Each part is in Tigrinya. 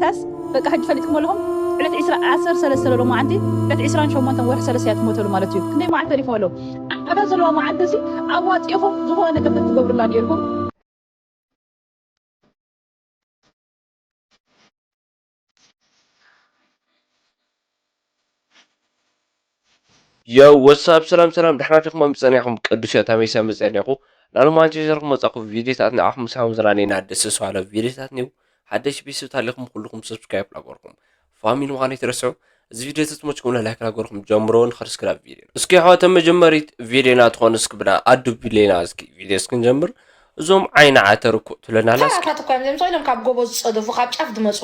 ታስ በቃ ሕጂ ፈሊጥኩም ኣለኹም። ዕለት ዕስራ ዓሰርተ ሰለስተ ለሎ መዓልቲ ዕለት ዕስራን ሸሞንተን ወርሒ ሰለስተ እያ ትሞተሉ ማለት እዩ። ክንደይ መዓልቲ ተሪፎም ኣለዉ? ኣብታ ዘለዋ መዓልቲ እዚ ኣዋፂኹም ዝኾነ ነገር ትገብሩላ ነይርኩም። ዮ ወሳብ ሰላም ሰላም፣ ደሕና ዲኹም? ኣምፀኒኹም ቅዱስ ዮታ መይሳ መፀኒኹ ናሉ ማንቸስተር ክመፃኹ ቪዲዮታት ንዓኹም ምሳኹም ዝራኔና ደስ ስዋለ ቪዲዮታት ኒው ሓደሽ ቤተሰብ ታሊኹም ኩልኹም ሰብስክራይብ ላገርኩም ፋሚሊ ምዃኑ ይትረስዑ። እዚ ቪዲዮ ተትመችኩም ላይክ ላገርኩም ጀምሮ ንኸርስክራብ ቪዲዮ እስኪ ኣሕዋተ መጀመሪት ቪዲዮና ትኾን እስኪ ብና ኣዱ ቢሌና እስኪ ቪዲዮ እስክንጀምር እዞም ዓይኒ ዓተር እኮ ትብለናላ እስኪ። ተራታት እኳ እዮም ዘይምስሉ ኢሎም ካብ ጎቦ ዝፀደፉ ካብ ጫፍ ዝመፁ።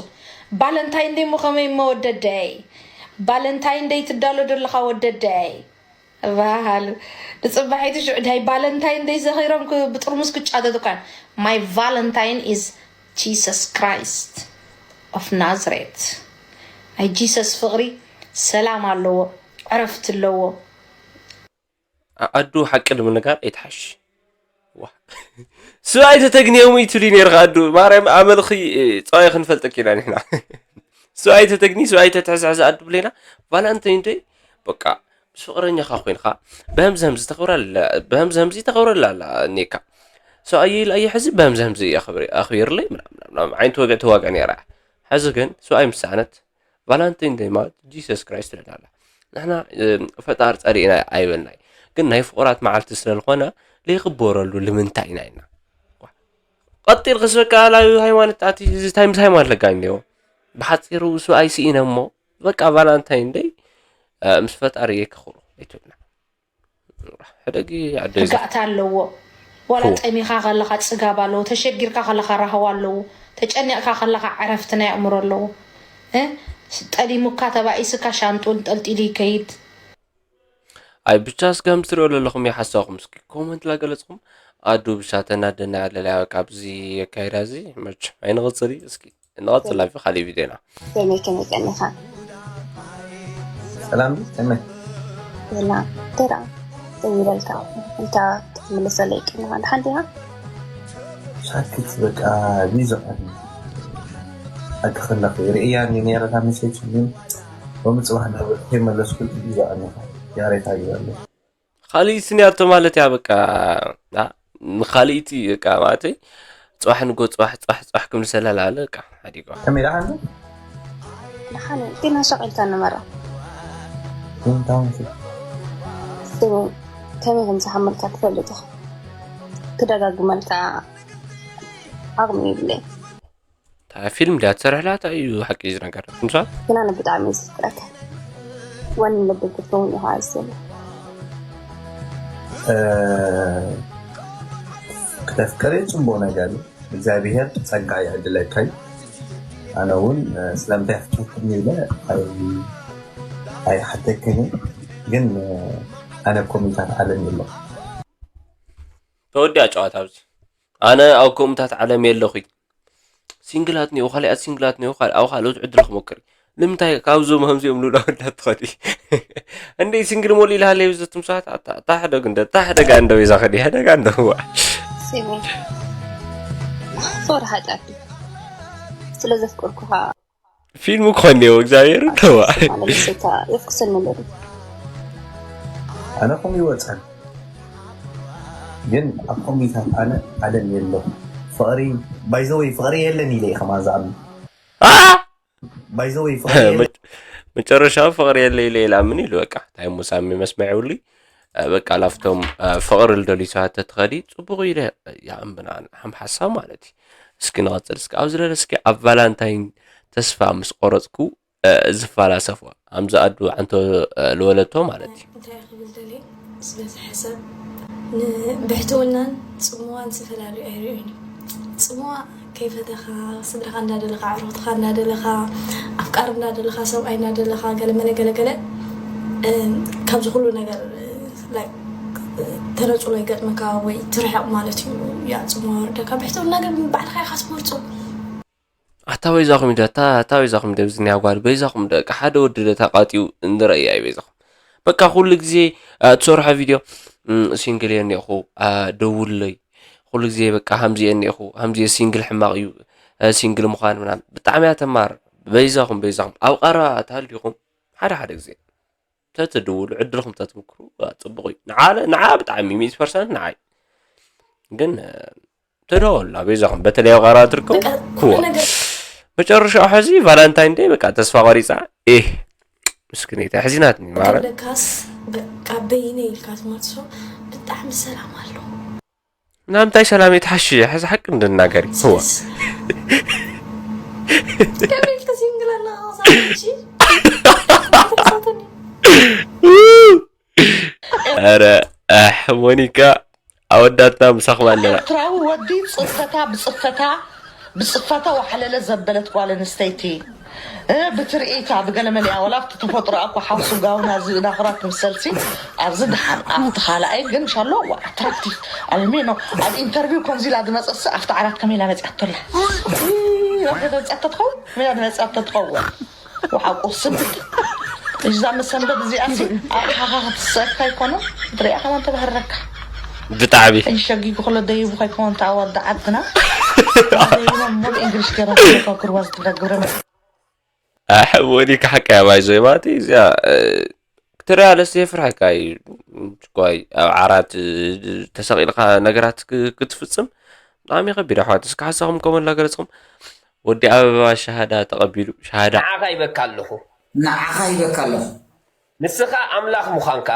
ባለንታይን ደይ እሞ ከመይ እሞ ወደደይ? ባለንታይን ደይ ትዳሎ ዘለኻ ወደደይ? ባህል ንፅባሒቱ ሽዑ ዳይ ባለንታይን ደይ ዘኺሮም ክ- ብጥርሙስ ክጫተቱ እኳ እዮም። My Valentine is Jesus Christ of Nazareth። ናይ ጂሰስ ፍቕሪ ሰላም ኣለዎ፣ ዕረፍቲ ኣለዎ። ኣዱ ሓቂ ንምንጋር ኣይትሓሽ። ዋ። ስብኣይ ተተግንዮም ይትሉ ነርካ ኣዱ ማርያም ኣመልኺ ፀዋይ ክንፈልጠኪ ኢና ንሕና። ስብኣይ ተተግኒ ስብኣይ ተትሕዝሕዝ ኣዱ ብለና ቫላንታይን ደይ በቃ ምስ ፍቅረኛኻ ኮይንካ በህምዚ ህምዚ ተኽብረላ በህምዚ ህምዚ ተኽብረላ ኣላ እኔካ ሰብኣየ ኢላ እየ ሕዚ በህምዚ ህምዚ ኣኽቢርለይ ምናምን ዓይነት ወግዒ ተዋግዕ ነራ። ሕዚ ግን ስብኣይ ምስ ሰኣነት ቫላንቲን ደይ ማለት ጂሰስ ክራይስት ትብለና ኣላ። ንሕና ፈጣር ጸሊእና ኣይበልናይ፣ ግን ናይ ፍቑራት መዓልቲ ስለዝኾነ ለይኽበረሉ ልምንታይ ኢና ኢልና። ቀጢል ክስበካ ላዩ ሃይማኖት ኣቲ እዚ ታይ ምስ ሃይማኖት ለጋኝ ኔዎ። ብሓፂሩ ስብኣይ ስኢነ እሞ በቃ ቫላንታይን ደይ ምስ ፈጣሪ የክኽሩ ኣይትብልና። ሕደጊ ዓደይ ርጋእታ ኣለዎ። ዋላ ጠሚኻ ከለኻ ፅጋብ ኣለዎ፣ ተሸጊርካ ከለኻ ራህዋ ኣለዎ፣ ተጨኒቕካ ከለኻ ዕረፍቲ ናይ ኣእምሮ ኣለዎ። እ? ጠሊሙካ ተባኢስካ ሻንጡ እንጠልጢሉ ይከይድ። ኣይ ብቻ እስከ ከምዚ ትሪኦ ዘለኹም ይሓሳኹም እስኪ ኮመንት ላገለፅኩም ኣዱ ብቻ ተናደና ኣለለያ በቃ ኣብዚ ኣካይዳ እዚ መች ኣይንቕፅል እዩ እስኪ ንቐፅል ኣብ ካሊእ ቪድዮና። ከመይ ከመይ ቀኒኻ? ሰላም ከመይ? ሰላም ደራ ደው ይበልካ ኢልካ ክትምልሰለይ ቀኒኻ ድሓን ዲኻ? ሳክት በቃ ቢዚ ቀኒ ኣክኸለኹ ርእያ ነረታ መሴጅ ግን ሎሚ ፅባሕ ናብ ከይመለስኩ ቢዚ ቀኒኻ ያሬታ ይበለ ካልእ ስንያቶ ማለት እያ በቃ ንኻልእቲ በቃ ማለተይ ፅባሕ ንጎ ፅባሕ ፅባሕ ፅባሕ ክምልሰላ ላለ በቃ ሓዲጓ ከመይ ደኣ ኣሎ ደሓን ግን ሸቕ ኢልካ ንመራ እንታይ ስሚ ከመይ ከም ዝሓመልካ ትፈልጥ ኢኻ ክደጋግመልካ ዓቕሚ ይብለይ ፊልም ድያ ትሰርሕላ እንታይ እዩ ሓቂ እዚ ነገር ንሳ ግን ኣነ ብጣዕሚ እየ ዘፍቅረካ ዋን ልብል ክትከውን ኢኻ ኣዝዘለ ክተፍቅሪ ፅቡቅ ነገር እዩ እግዚኣብሔር ፀጋ ይዕድለካ እዩ ኣነ እውን ስለምንታይ ኣፍቂርክኒ ኢለ ኣይሓተክን ግን ኣነ ኮሚታት ዓለም የለ ተወዲኣ ጨዋታ ኣብዚ ኣነ ኣብ ከምኡታት ዓለም የለኹ ሲንግላት ኒኡ ካልኣት ሲንግላት ኒኡ ኣብ ካልኦት ዕድል ክሞክር ንምንታይ ካብዞም ከምዚኦም ሉላ ወዳ ትኸዲ እንደ ሲንግል ሞል ኢልሃለ እዩ ዘትምሳት ኣታ ሕደግ እንደ ኣታ ሕደጋ እንደ ቤዛ ኸዲ ሕደጋ እንደ ህዋ ሲሚ ፍቅሪ ሓጢኣት ስለ ዘፍቅርኩኻ ፊልም ክኾን እኒኦ እግዚኣብሔር ተዋ የፍክሰኒ ኣለኒ ኣነ ከም ይወፀን ግን ኣብ ኮሚታት ኣነ ኣለም የለኹ ፍቕሪ ባይዘወይ ፍቕሪ የለን ኢለ እዩ ከማን ዝኣምን ባይዘወይ ፍቕሪ የለን መጨረሻ ፍቕሪ የለ ኢለ ኢላ ምን ኢሉ በቃ እንታይ ሙሳሚ መስመዕ ይብሉ በቃ ላፍቶም ፍቕሪ ልደልዩ ሰባት ተትኸዲ ፅቡቕ ኢለ ይኣምብና ሓም ሓሳብ ማለት እዩ እስኪ ንቐፅል እስኪ ኣብዚ ለለ እስኪ ኣብ ቫላንታይን ተስፋ ምስ ቆረፅኩ ዝፈላሰፎ ኣምዚ ኣዱ ዓንቶ ልወለቶ ማለት እዩ። እንታይ ክብል ደልየ ስለዚ ሕሰብ ንብሕትውናን ጽምዋን ዝተፈላለዩ ኣይርእዩን እዩ። ጽምዋ ከይፈተኻ ስድራኻ እንዳደለኻ ኣዕሩኽትኻ እንዳደለኻ ኣፍቃሪ እንዳደለኻ ሰብኣይ እንዳደለኻ ገለመለ ገለገለ ካብዚ ኩሉ ነገር ተነጽሎ ይገጥመካ ወይ ትርሕቕ ማለት እዩ። ያ ጽምዋ ወርደካ ብሕትውና ግን ባዕልኻ ኢኻ ትመርጾ። ኣታ በይዛኹም ኢደ ኣታ ኣታ በይዛኹም ኢደ ብዝኒያ ጓል በይዛኹም ኢደ በቃ ሓደ ወዲ ዶ ተቃጢው እንድረይ ኣይ በይዛኹም በቃ ኩሉ ግዜ ትሰርሖ ቪድዮ ሲንግል እየ እኒኹ ደውሉለይ ኩሉ ግዜ በቃ ሃምዚ እየ እኒኹ ሃምዚ እየ ሲንግል ሕማቕ እዩ ሲንግል ምዃን ምናምን ብጣዕሚ እያ ተማርር በይዛኹም በይዛኹም ኣብ ቀረባ ተሃሊኹም ሓደ ሓደ ግዜ ተትድውሉ ዕድልኹም ተትምክሩ ጽቡቕ እዩ። ንዓ ብጣዕሚ ሚእቲ ፐርሰንት ንዓይ ግን ተደወሉ በይዛኹም በተለይ ኣብ ቀረባ ትርከቡ። መጨረሻ ሕዚ ቫላንታይን ደይ በቃ ተስፋ ቆሪፃ። ኤህ ምስክነይታ ሕዚናትኒ ማረ። ለካስ በቃ በይነ ኢልካ ትመልሶ ብጣዕሚ ሰላም ኣሎ። ናምታይ ሰላም የተሓሽ ሕዚ ሓቂ እንድናገር ይዋ ከመይ ኢልካ ሲንግል ኣለኻ ሳንቺ ኧረ ኣሕ ሞኒካ ኣወዳትና ምሳኹም ኣለና። ኤርትራዊ ወዲ ጽፈታ ብጽፈታ ብጽፈታ ወሓለለ ዘበለት ጓል ኣንስተይቲ እ ብትርኢታ ብገለመሊኣ ወላ ኣብቲ ተፈጥሮ ኣኮ ሓውሱ ጋውና ዝእዳኽራ ትምሰልሲ ኣብዚ ድሓን ኣብቲ ካልኣይ ግን ሻሎ ኣትራክቲቭ ኣልሜኖ ኣብ ኢንተርቪው ከምዚ ኢላ ዝመፀሲ ኣብቲ ዓራት ከመይ ኢላ መፅኣቶ ኣላ መፅኣቶ ትኸውን ከመይ ኢላ ዝመፅኣቶ ትኸውን ወሓቁ ስብት እዛ መሰንበት እዚኣ ኣሓኻ ክትሰካ ይኮነ ትሪኣ ከማን ተባህረካ ብጣዕሚ ሕጂ ሸጊጉ ከሎ ደይቡ ከይኮን ተኣዋዲ ዓድና ደይቦም ሞድ እንግሊሽ ገይሮም ከሎ ካብ ክርዋ ዝትብላ ግብረ መ ኣሕወኒ ክሓቀያ ባይዞ ማለት እዩ እዚኣ ክትሪኣ ለስ የፍርሐካ እዩ ኳይ ኣብ ዓራት ተሰቂልካ ነገራት ክትፍፅም ብጣዕሚ ከቢድ ኣሕዋት እስካ ሓሳኹም ከመላ ገለፅኩም ወዲ ኣበባ ሻሃዳ ተቐቢሉ ሻሃዳ ንዓኻ ይበካ ኣለኹ ንዓኻ ይበካ ኣለኹ ንስኻ ኣምላኽ ምዃንካ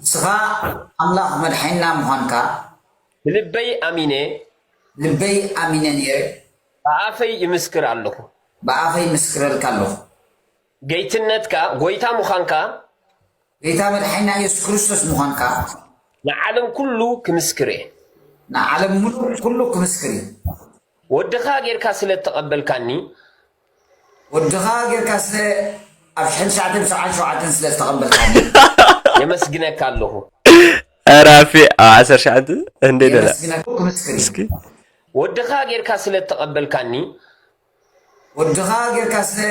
ንስኻ ኣምላኽ መድሓኒና ምዃንካ ብልበይ ኣሚነ ልበይ ኣሚነ ነይረ ብኣፈይ ይምስክር ኣለኹ ብኣፈይ ምስክረልካ ኣለኹ ገይትነትካ ጎይታ ምዃንካ ጌታ መድሓኒና ኢየሱስ ክርስቶስ ምዃንካ ንዓለም ኩሉ ክምስክር እየ ንዓለም ሙሉእ ኩሉ ክምስክር እዩ ወድኻ ጌርካ ስለ እተቐበልካኒ ወድኻ ጌርካ ስለ ኣብ ሽሕን ትሽዓተን ሰብዓን ሸውዓተን ስለ ዝተቐበልካኒ የመስግነካ ኣለኹ ራፊ ኣብ ዓሰርተ ትሽዓተ እንደ ደላ የመስግነካ ክምስክር እዩ እስኪ ወድኻ ጌርካ ስለ እተቐበልካኒ ወድኻ ጌርካ ስለ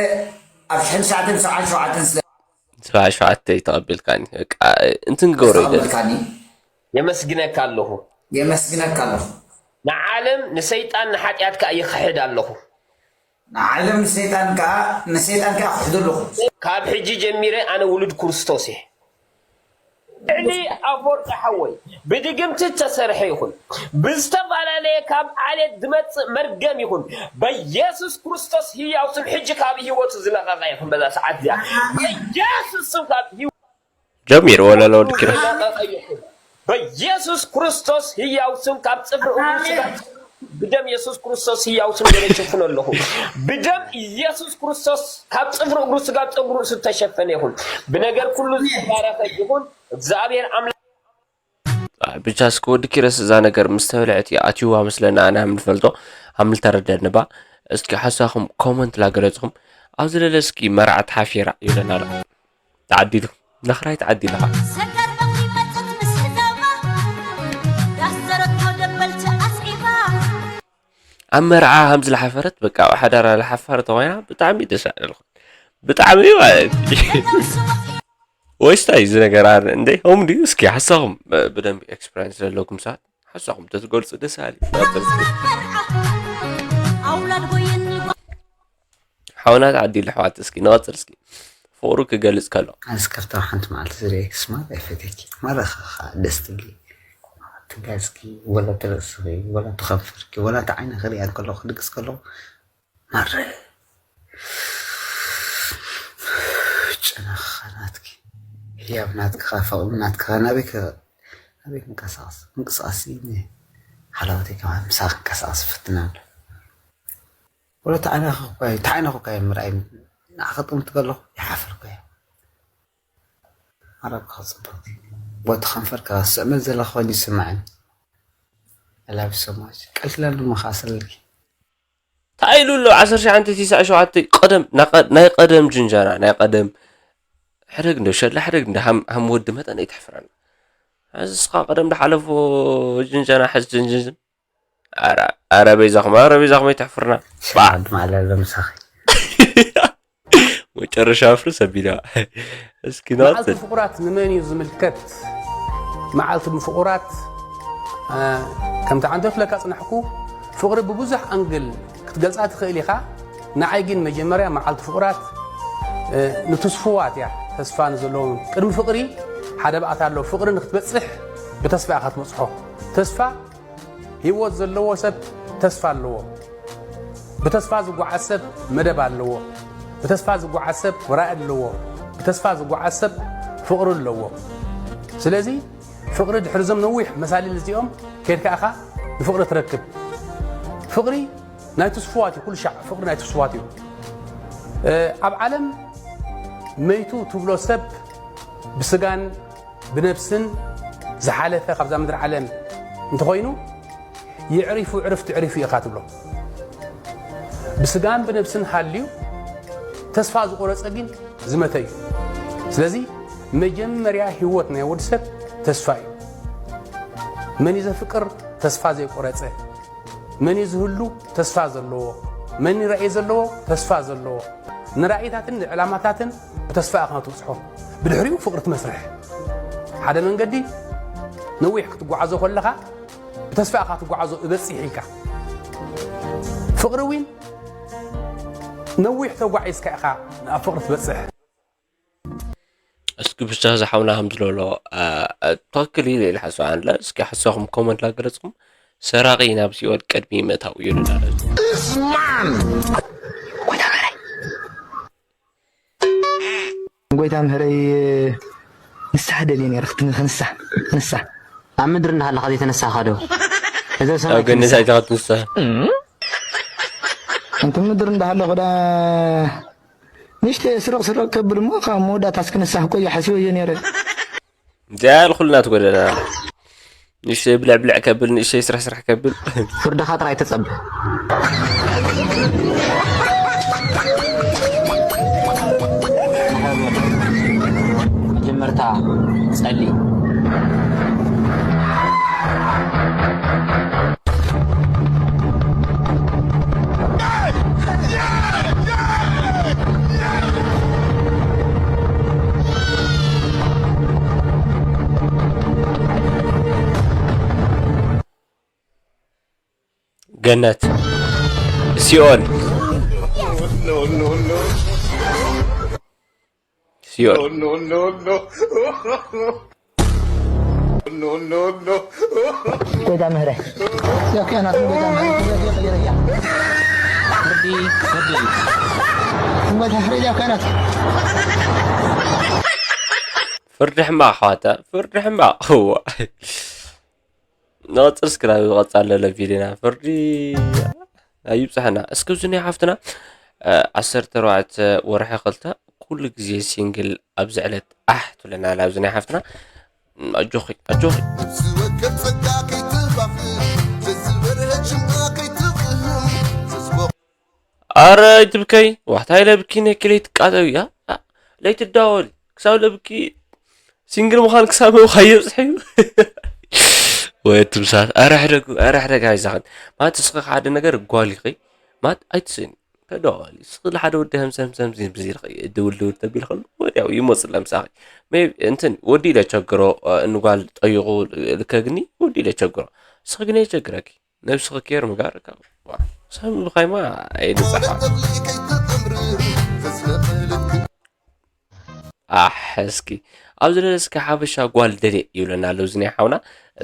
ኣብ ሽሕን ትሽዓተን ሰብዓን ሸውዓተን ስለ ሰብዓ ሸውዓተ ተቐቢልካኒ በቃ እንትን ክገብሮ ይደሊ ዝተቐበልካኒ የመስግነካ ኣለኹ የመስግነካ ኣለኹ ንዓለም ንሰይጣን ንሓጢኣት ከኣ ይኽሕድ ኣለኹ ንዓለም ንሰይጣን ከኣ ንሰይጣን ከኣ ክሕዱ ኣለኹ ካብ ሕጂ ጀሚረ ኣነ ውሉድ ክርስቶስ እየ ልዕሊ ኣፈወርቂ ሓወይ ብድግምቲ እተሰርሐ ይኹን ብዝተፈላለየ ካብ ዓሌት ዝመፅእ መርገም ይኹን በየሱስ ክርስቶስ ህያው ስም ሕጂ ካብ ህይወቱ ዝለቐቐ ይኹን በዛ ሰዓት እዚኣ በየሱስ ስም ካብ ህይወ- ጀሚር ወለሎ ወዲ ኪሮስ ዝለቐቐ ይኹን በየሱስ ክርስቶስ ህያው ስም ካብ ፅፍሪ እግሩ ስጋብ ብደም የሱስ ክርስቶስ ህያው ስም ገለ ይሽፍኖ ኣለኹ ብደም ኢየሱስ ክርስቶስ ካብ ፅፍሪ እግሩ ስጋብ ፀጉሩ ርእሱ ዝተሸፈነ ይኹን ብነገር ኩሉ ዝተባረኸ ይኹን እግዚኣብሔር ኣምላኽ ብቻ እስኪ ወዲ ኪረስ እዛ ነገር ምስ ተበልዐት እያ ኣትዩዋ መስለና ኣነ ሃም ንፈልጦ ሃም ልተረደኒ ባ እስኪ ሓሳኹም ኮመንት ላገለጽኹም ኣብዚ ለለ እስኪ መርዓት ሓፊራ ይብለና ኣሎ ተዓዲሉ ነኽራይ ተዓዲሉ ኸ ሰገር በቕሊ መጸት ምስ ሕዛማ ዳስ ዘረቶ ደበልቲ ኣስዒባ ኣብ መርዓ ሃም ዝለሓፈረት በቃ ኣብ ሓዳራ ለሓፋር ተኾይና ብጣዕሚ ደስ ኣለኹ ብጣዕሚ ማለት እዩ ወይስ እንታይ እዚ ነገር ኣረ እንዴ ሆም ድዩ እስኪ ሓሳኹም ብደንብ ኤክስፐሪንስ ዘለኩም ሰባት ሓሳኹም ተትገልጹ ደስ ኣሊ ሓውና ተዓዲሉ ኣሕዋት እስኪ ንቐጽል እስኪ ፍቕሩ ክገልጽ ከሎ ኣስከፍታ ሓንቲ መዓልቲ ዝርኤ ስማት ኣይፈትየኪ ማለኻ ደስ ትብሊ ትጋዝኪ ወላ ትርእስኺ ወላ ትኸንፈርኪ ወላ ተዓይነ ክሪኣ ከለኹ ክድቅስ ከለኹ ማረ ጨናኻ ናትኪ ህያብ ናትክኻ ፍቕሪ ናትክኻ ናበይ ናበይ ክንቀሳቐስ ምንቅስቃስ ሓላወተይ ከማ ምሳ ክንቀሳቐስ ፍትና ኣሎ ወላ ተዓይነኻ እኳ እዩ ተዓይነኻ እኳ እዩ ምርኣይ ንዓኻ ጥምት ከለኹ ይሓፍር እኳ እዩ ኣረብካ ጽቡቅ ቦቲ ከንፈርካ ስዕመት ዘለካ ኮይኑ ይስምዓኒ I love you so much ቀልትለን ድማ ከኣስረልኪ እንታይ ኢሉ ኣሎ ዓሰርተ ትሽዓተ ቲስዓ ሸውዓተ ቀደም ናይ ቀደም ጅንጃና ናይ ቀደም ሕደግ እንዶ ሸላ ሕደግ እንዶ ሃም ወዲ መጠን ኣይትሕፍረና እዚ እስኻ ቀደም ዝሓለፎ ጅንጃና ሕዝ ጅንጅን ኣረ በይዛኹም ኣረ በይዛኹም ኣይትሕፍርና ሸዓድ ማዕለለ ምሳኺ መጨረሻ ኣፍርስ ኣቢላ እስኪ መዓልቲ ናወፅል ፍቑራት ንመን እዩ ዝምልከት? መዓልቲ ፍቑራት እ፣ ከምቲ ዓንተ ክፍለካ ጽናሕኩ ፍቕሪ ብብዙሕ ኣንግል ክትገልጻ ትኽእል ኢኻ። ንዓይ ግን መጀመርያ መዓልቲ ፍቑራት ንትስፉዋት እያ። ተስፋ ንዘለዎም ቅድሚ ፍቕሪ ሓደ ብኣት ኣሎ። ፍቕሪ ንክትበፅሕ ብተስፋ ኢኻ ትበፅሖ። ተስፋ ህይወት ዘለዎ ሰብ ተስፋ ኣለዎ። ብተስፋ ዝጓዓዝ ሰብ መደብ ኣለዎ። ብተስፋ ዝጓዓዝ ሰብ ራኢ ኣለዎ። ብተስፋ ዝጓዓዝ ሰብ ፍቕሪ ኣለዎ። ስለዚ ፍቕሪ ድሕሪ ዞም ነዊሕ መሳልል እዚኦም ከድካ ኢኻ ንፍቕሪ ትረክብ። ፍቕሪ ናይ ትስፉዋት እዩ። ኩሉ ሻዕ ፍቕሪ ናይ ትስፉዋት እዩ። ኣብ ዓለም መይቱ ትብሎ ሰብ ብስጋን ብነብስን ዝሓለፈ ካብዛ ምድሪ ዓለም እንተኾይኑ፣ የዕሪፉ ዕርፍቲ ዕሪፉ ኢኻ ትብሎ። ብስጋን ብነብስን ሃልዩ ተስፋ ዝቆረጸ ግን ዝመተ እዩ። ስለዚ መጀመርያ ህይወት ናይ ወዲ ሰብ ተስፋ እዩ። መን እዩ ዘፍቅር? ተስፋ ዘይቆረጸ። መን እዩ ዝህሉ? ተስፋ ዘለዎ። መን እዩ ራእይ ዘለዎ? ተስፋ ዘለዎ። ንራእይታትን ንዕላማታትን ብተስፋ ኢኻ ትብጽሖ። ብድሕሪኡ ፍቕሪ ትመስርሕ። ሓደ መንገዲ ነዊሕ ክትጓዓዞ ከለኻ ብተስፋ ኢኻ ትጓዓዞ እበጽሕ ኢልካ። ፍቕሪ እውን ነዊሕ ተጓዒዝካ ኢኻ ናብ ፍቕሪ ትበጽሕ። እስኪ ብቻ ዝሓውና ከም ዝለሎ ትኽክል ኢለ ኢለ ሓስብ ኣንለ እስኪ ሓሳኹም ኮመንት ላገለጽኩም ሰራቂ ናብ ሲኦል ቅድሚ ምእታው እዩ ልናለ ጎይታ ምህረይ ንስሓ ደልየ ነይረ ክትንሳ ንሳ ኣብ ምድሪ እንዳሃለኻ ዘይተነሳኻ ዶ እዛ ኣብ ሰማይ ገነት ትንሳ? ኣይተኸትንሳ እንተ ምድሪ እንዳሃለኹ ዳ ንሽተ ስረቕ ስረቕ ከብል እሞ ካብ መወዳእታ እስክንሳሕ ቆየ ሓሲበዮ ነይረ። እዚኣ ንኩልና ትጎደና ንእሽተይ ብልዕብልዕ ከብል ንእሽተይ ስርሕስርሕ ከብል ፍርድኻ ጥራይ ተጸበ። መጀመርታ ጸሊ። ገነት፣ ሲኦል፣ ሲኦል። ጎይታ ምህረ ያኪያናት ጎይታ ምህረ ያኪያ ፍርዲ ፍርዲ ጎይታ ምህረ ያኪያናት ፍርዲ ሕማቕ ኣሕዋታ ፍርዲ ሕማቕ እዋ ንቐፅል እስኪ ናብ ዝቐፃል ለለ ቪድዮና ፍርዲ ኣይብፅሐና እስኪ እዚ ናይ ሓፍትና ዓሰርተ ኣርባዕተ ወርሒ ክልተ ኩሉ ግዜ ሲንግል ኣብዚ ዕለት ኣሕ ትብለና ኣላ ኣብዚ ናይ ሓፍትና ኣጆኺ ኣጆኺ ዝወከል ጸጋ ከይትባኽሽ ዘዝበርሀ ጅምዓ ከይትቕህም ዘዝበ ኣረ ኣይትብከይ ዋሕታ ኢለ ብኪ ነኪ ለይትቃጠው እያ ለይትዳወል ክሳብ ለብኪ ሲንግል ምዃን ክሳብ ምውካ የብፅሕ እዩ ወይ ትምሳት ኣረ ሕደጉ ኣረ ሕደግ ኣይዛኽን ማለት እስኺ ሓደ ነገር ጓል ኢኺ ማለት ኣይትስእን ተደዋወሊ እስኺ ንሓደ ወዲ ከምዚ ከምዚ ከምዚ ከምዚ ኢልኺ ድውል ድውል ተቢል ከሎ ወዲያው ይመፅእ ለምሳኺ ሜይ እንትን ወዲ ኢለ ቸግሮ ንጓል ጠይቑ ልከግኒ ወዲ ኢለ ቸግሮ እስኺ ግን የቸግረኪ ነብስኺ ኬር ምግባር ካብ ዋእ ሰብ ምብኻይማ ኣይንፅሓ ኣሕ እስኪ ኣብዚ ለለ እስኪ ሓበሻ ጓል ደልየ ይብለና ኣሎ እዚ ናይ ሓውና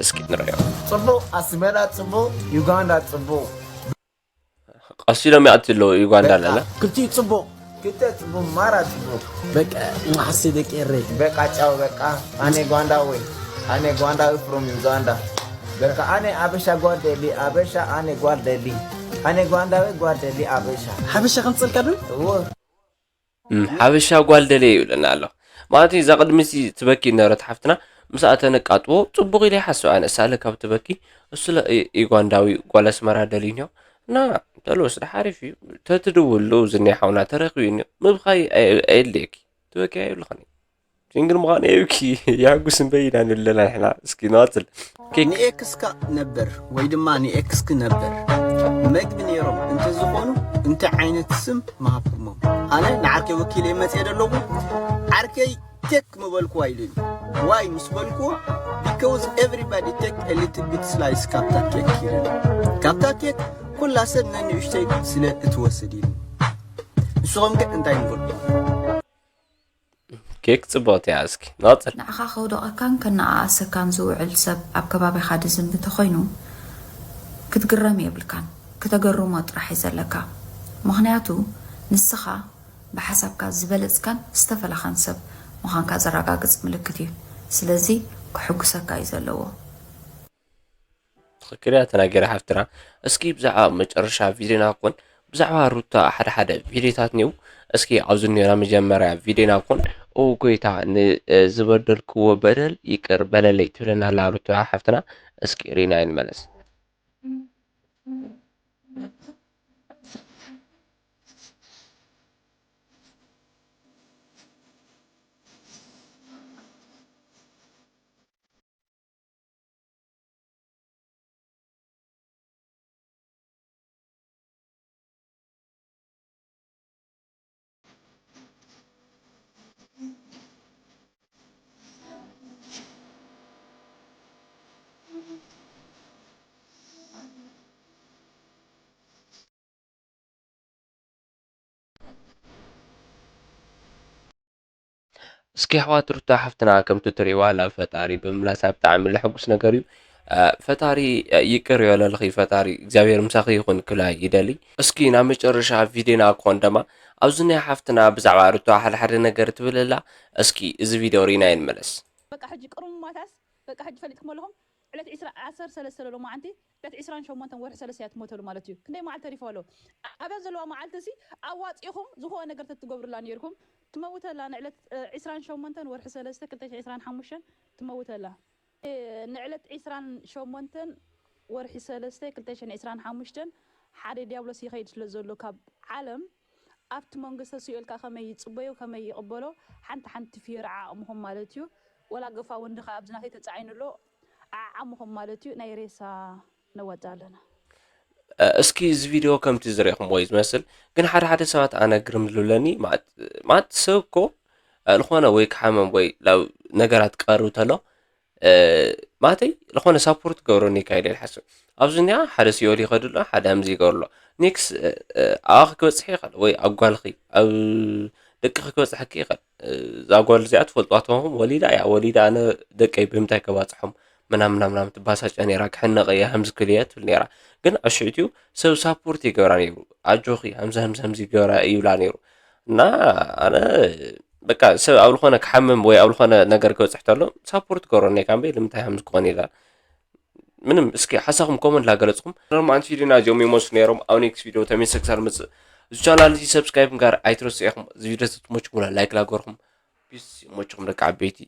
እስኪ ንረዮ ፅቡቅ ኣስመራ ፅቡቅ ዩጋንዳ ፅቡቅ ቀስ ኢሎም ይኣትዩ ኣለዉ ዩጋንዳ ለለ ክልቲኡ ፅቡቅ ክልተ ፅቡቅ ማራ ፅቡቅ በቃ ሓሰይ ደቂ ኤረይ በቃ ጫው በቃ ኣነ ጓንዳዊ ኣነ ጓንዳዊ from ዩጋንዳ በቃ ኣነ ኣበሻ ጓል ደሊ ኣበሻ ኣነ ጓል ደሊ ኣነ ጓንዳዊ ጓል ደሊ ኣበሻ ሓበሻ ከምፅልካ ዶ እዎ ሓበሻ ጓል ደልየ ይብለና ኣሎ ማለት እዛ ቅድሚ ትበኪ ነበረት ሓፍትና ምስ ኣተነቃጥቦ ፅቡቅ ኢለ ይሓስብ ኣነ ሳለ ካብ ትበኪ እሱ ዩጋንዳዊ ጓል ኣስመራ ደልዩ ኒዮ እና ተልወስደ ሓሪፍ እዩ ተትድውሉ ዝኒ ሓውና ተረኪቡ ኒዮ ምብኻይ ኣየድልየኪ ትበኪ ኣይብልኸኒ ሲንግል ምዃን የብኪ የሕጉስ እምበይ ኢና ንብለና ንሕና እስኪ ንቐፅል ኬክ ንኤክስካ ነበር ወይ ድማ ንኤክስኪ ነበር መግቢ ነይሮም እንተዝኾኑ እንታይ ዓይነት ስም ምሃብኩሞም ኣነ ንዓርከይ ወኪለ መፅየ ደለኹ ዓርከይ ቴክ ምበልኩዋ ኢሉኒ ዋይ ምስ በልኩዎ because everybody take a little bit slice ካብታ ኬክ ኢሉኒ ካብታ ኬክ ኩላ ሰብ ነንእሽተይ ስለ እትወስድ ኢሉኒ ንስኹም ከ እንታይ ንፈልጦ? ኬክ ጽብቕቲ እያ። እስኪ ንቐጽል። ንዓኻ ከውድቐካን ከነኣኣሰካን ዝውዕል ሰብ ኣብ ከባቢኻ ድዝንቢ ተኾይኑ፣ ክትግረም የብልካን። ክተገርሞ ጥራሕ እዩ ዘለካ። ምኽንያቱ ንስኻ ብሓሳብካ ዝበለጽካን ዝተፈለኻን ሰብ ምዃንካ ዘረጋግጽ ምልክት እዩ። ስለዚ ክሕጉሰካ እዩ ዘለዎ። ትኽክል እያ ተናገረ ሓፍትና። እስኪ ብዛዕባ መጨረሻ ቪድዮና ኮን ብዛዕባ ሩታ ሓደ ሓደ ቪድዮታት እኒው። እስኪ ኣብዚ እኒና መጀመርያ ቪድዮና ኮን ኦ ጎይታ ንዝበደልክዎ በደል ይቅር በለለይ ትብለና ኣላ ሩታ ሓፍትና። እስኪ ሪና ይንመለስ። እስኪ ኣሕዋት ሩታ ሓፍትና ከምቲ ትሪእዋ ናብ ፈጣሪ ብምምላሳ ብጣዕሚ ለሐጉስ ነገር እዩ። ፈጣሪ ይቅር ይበለልኺ፣ ፈጣሪ እግዚኣብሔር ምሳኺ ይኹን ክብላ ይደሊ። እስኪ ናብ መጨረሻ ቪድዮና ክኾን ደማ ኣብዚ ናይ ሓፍትና ብዛዕባ ሩታ ሓደ ሓደ ነገር ትብለላ። እስኪ እዚ ቪድዮ ሪና ይንመለስ። በቃ ሕጂ ቅሩማታስ በቃ ሕጂ ፈሊጥኩም ኣለኹም። ዕለት ዕስራ ዓሰርተ ሰለስተ ለሎ መዓንቲ ዕለት ዕስራን ሸሞንተን ወርሒ ሰለስተ እያ ትሞተሉ ማለት እዩ። ክንደይ መዓልቲ ተሪፎ ኣሎ ኣብያ ዘለዋ መዓልቲ ሲ ኣዋፂኹም ዝኾነ ነገር ተትገብሩላ ነይርኩም። ትመውተላ ንዕለት ዕስራን ሸሞንተን ወርሒ ሰለስተ ክልተ ሽሕን ዕስራን ሓሙሽተን ትመውተላ። ንዕለት ዕስራን ሸሞንተን ወርሒ ሰለስተ ክልተ ሽሕን ዕስራን ሓሙሽተን ሓደ ዲያብሎስ ይኸይድ ስለ ዘሎ ካብ ዓለም ኣብቲ መንግስተ ሲኦል ከኣ ከመይ ይጽበዮ ከመይ ይቕበሎ ሓንቲ ሓንቲ ፍዮሪ ዓዓሙኹም ማለት እዩ። ወላ ገፋ ወንዲ ከኣ ኣብዚ ናተይ ተጻዒኑ ኣሎ ዓዓሙኹም ማለት እዩ። ናይ ሬሳ ነዋጽእ ኣለና። እስኪ እዚ ቪድዮ ከምቲ ዝረእኹምዎ እዩ ዝመስል፣ ግን ሓደ ሓደ ሰባት ኣነ ግርም ዝብለኒ ማለት ሰብ እኮ ዝኾነ ወይ ክሓመም ወይ ናብ ነገራት ክቐርብ ተሎ ማለተይ ዝኾነ ሳፖርት ክገብረኒ ይካይድ እየ ዝሓስብ። ኣብዚ እኒኣ ሓደ ሲኦል ይኸዱ ኣሎ፣ ሓደ ከምዚ ይገብሩ ኣሎ። ኔክስ ኣባኺ ክበፅሕ ይኽእል ወይ ኣብ ጓልኺ ኣብ ደቅኺ ክበፅሐኪ ይኽእል። እዛ ጓል እዚኣ ትፈልጥዋ ተኾንኩም ወሊዳ እያ፣ ወሊዳ ኣነ ደቀይ ብምንታይ ከባፅሖም ምናምን ምናምን ትባሳጨ ነይራ፣ ክሕነቕ እየ ከምዚ ክብል እየ ትብል ነይራ። ግን ኣብ ሽዑ እትዩ ሰብ ሳፖርት ይገብራ ነይሩ፣ ኣጆኺ ከምዚ ከምዚ ከምዚ ይገብራ ይብላ ነይሩ። እና ኣነ በቃ ሰብ ኣብ ዝኾነ ክሓምም ወይ ኣብ ዝኾነ ነገር ክበፅሕ ተሎ ሳፖርት ክገብሮ ነይካ እምበይ ንምንታይ ከምዚ ክኾን ኢላ ምንም። እስኪ ሓሳኹም ኮመንት ላገለፅኩም። ሎማዓንቲ ቪዲዮና እዚኦም ይመስሉ ነይሮም። ኣብ ኔክስት ቪዲዮ ተመልሰ ክሳብ ዝመፅእ እዚ ቻናል እዚ ሰብስክራይብ ጋር ኣይትረስዑ ኢኹም። እዚ ቪዲዮ ተትመችኩም ላይክ ላገርኩም። ፒስ ይመችኩም ደቂ ዓበይቲ።